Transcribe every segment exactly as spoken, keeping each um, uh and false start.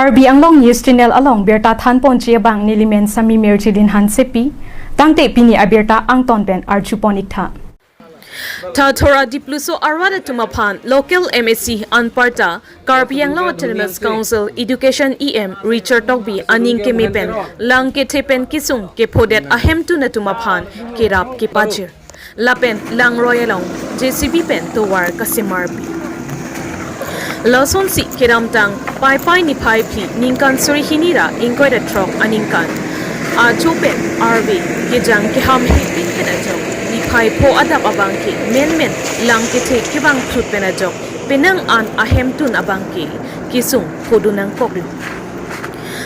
Karbi Anglong News Channel along birta thanponji abang nelimen Sami Mirjilin Hansepi, tangte pini abirta angton pen arjupon iktha. Tathora Dipluso arwat atum aphan local M A C anparta Karbi Anglong Autonomous Council Education E M Richard Tokbi aning keme pen lang kethe pen kesung kephodet ahemtun atum aphan kerap kepajir. Lapen langroi along J C B pen tovar kasemarpi. Lasonsi kedamtang Paipai niphai phli ningkan suri hini ra ingkoi ra throk aningkan ajo pen arve kejang keham hepin pen ajok niphai pho adap abangke menmen lang kethe kevang thut pen ajok penang an ahemtun abangke kesung phodun nangkoklo.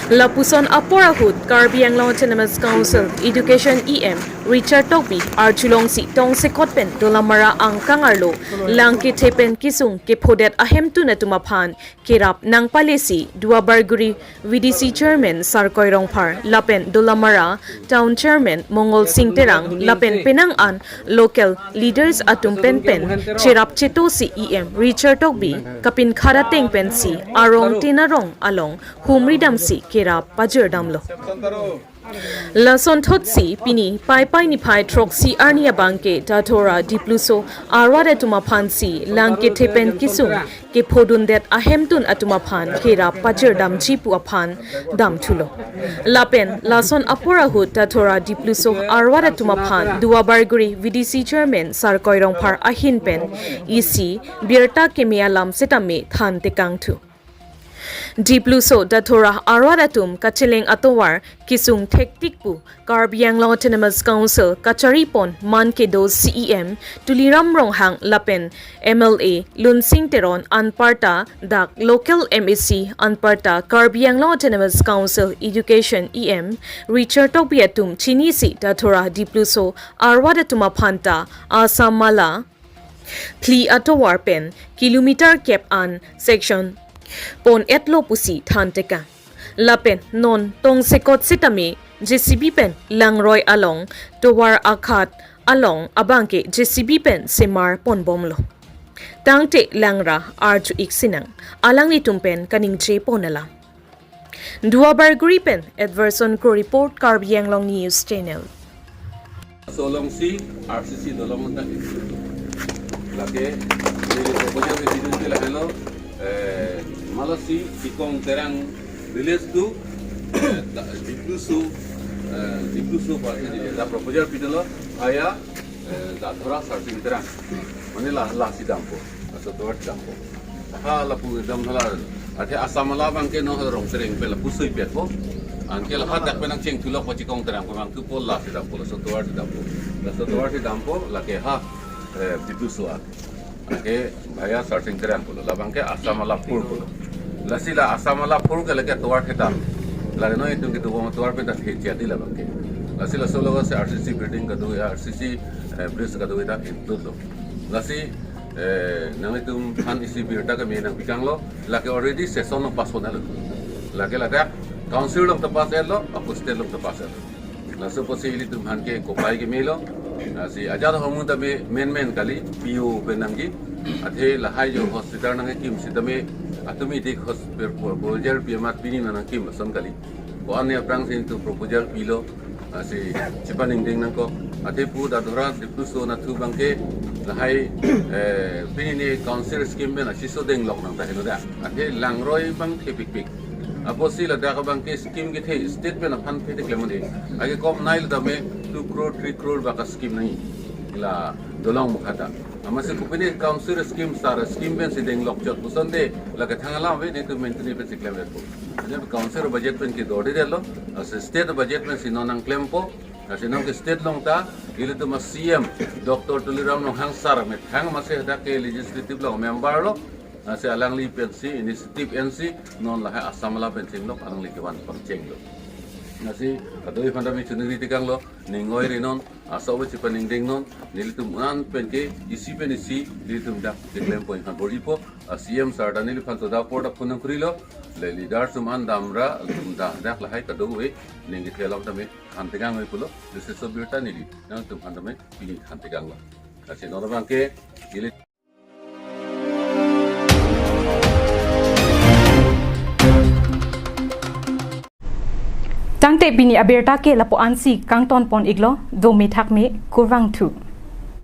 Lapuson apor ahut Karbi Anglong Autonomous Council Education E M Richard Tokbi arjulongsi tongsekot pen Dolamara angkang arlo lang kethe pen kesung kephodet ahemtun atum aphan kerap nangpalesi Duarbagori V D C Chairman Sarkoi Rongphar lapen Dolamara Town Chairman Mongol Sing Terang lapen penang an local leaders atum pen pen cherap chetosi E M Richard Tokbi kapinkhat ateng pensi arong tin arong along humri damsi kerap pajir damlo. Lason thotsi pini Paipai niphai throksi arni abangke Tathora Dipluso arwat atum aphansi lang kethe pen kesung kephodundet ahemtun atum aphan kerap pajir damji pu aphan damthulo. Lapen lason apor ahut Tathora Dipluso arwat atum aphan Duarbagori V D C Chairman Sarkoi Rongphar ahin pen isi birta keme alam setame than tekangthu. Dipluso Tathora arwat atum kacheleng atovar kesung thektik pu Karbi Anglong Autonomous Council kacharipon man kedo C E M Tuliram Ronghang lapen M L A Lunsing Teron anparta dak local M A C anparta Karbi Anglong Autonomous Council Education E M Richard Tokbi atum chinisi Tathora Dipluso arwat atum aphanta Assam Mala phli atovar pen kilometer kep an section pon-etlo pusi than tekang. Lapen non tongsekot setame J C B pen langroi along tovar akhat along abangke J C B pen semar ponbomlo. Tangte langra arju-ik sinang, alanglitum pen kaningje pon alam. Duarbagori pen Edverson Kro report, Karbi Anglong News Channel. Solongsi R C C dolong ta lake neli proposal ke bidun ke lahelo, eh, Malasi Tikong Terang village to, eh, da- Dipluso, eh, Dipluso pa ini da proposal bidun lo, aya, eh, Tathora Sarsing Terang. Mane la, lasi dampo. Laso tovar dampo. Ha lapu dam hala. Athe Assam Mala abangke no Rongtereng pen lapu sui pet po. Anke la hadak pen nangcheng tulok pa Tikong Terang pen nangthupo, lasi dampo, laso tovar dampo. Laso tovar dampo lake ha, eh, Dipluso a. Lake via Sarsing Terang pulo. Labangke Assam Mala four pulo. Lasi la Assam Mala four ke lake tovar thedam. Lake no itum ke tovar pen ta thejati labangke. Lasi laso logo se R C C building kado, R C C, eh, bridge kado ta include lo. Lasi, eh, nanglitum aphan isi birta keme nangpikanglo, lake already session lo pass ponlo. Lake ladak council along ta pass etlo, ako state along ta pass etlo. Laso apotsi ilitum aphan ke kopai kemelo. Lasi ajat ahormu tame menmen kali, P O pen nangji. Athe lahai jo hospital nangkim sitame automatic hospital proposal pi amat pini nangkim ason kali. Ko-an aphrangsi itum proposal pilo, lasi chepaningding nangkok. Athe pu Tathora Dipluso nathu abangke lahai, eh, pini ne council scheme pen lasi so denglok nang ta heno da. Athe langroi abang thepikpik. Apotsi ladak abangke scheme kethe state pen aphan phe teklem un-e. Ake kom nai lo tame two crore, three crore baka scheme nangji. La dolong mukha ta. Amatsi kopine council scheme sar scheme pensi denglok chot pusonte lake thang alam ave netum mentri pensi klempo. Ane council budget pen kedodedetlo, lasi state budget pensi non nangklempo, lasi non ke state along ta, ilitum a C M, Doctor Tuliram Ronghang sar methang amatsi hadak ke legislative along member lo, lasi alangli pensi initiative ensi, non lahai Assam Mala pen chenglok alangli kevan pangchenglo. Lasi, kadoi aphan tame chuningri tekanglo, ning oi ri non, aso ave chepaningding non, nelitum an pen ke, isi pen isi, nelitum dak, deklem point han bor-ipo, a C M sar ta neliphan to da por da phone nangkurilo, le leader atum an damra, atum da, dak lahai kadokave, ning kethe alam tame, than tekang oi pulo, lasi so birta neli, nangtum aphan tame, pini than tekanglo. Lasi non abangke, neli Te pini abirta ke lapu-an si kangton pon iklo, dome thakme, kurvangthu.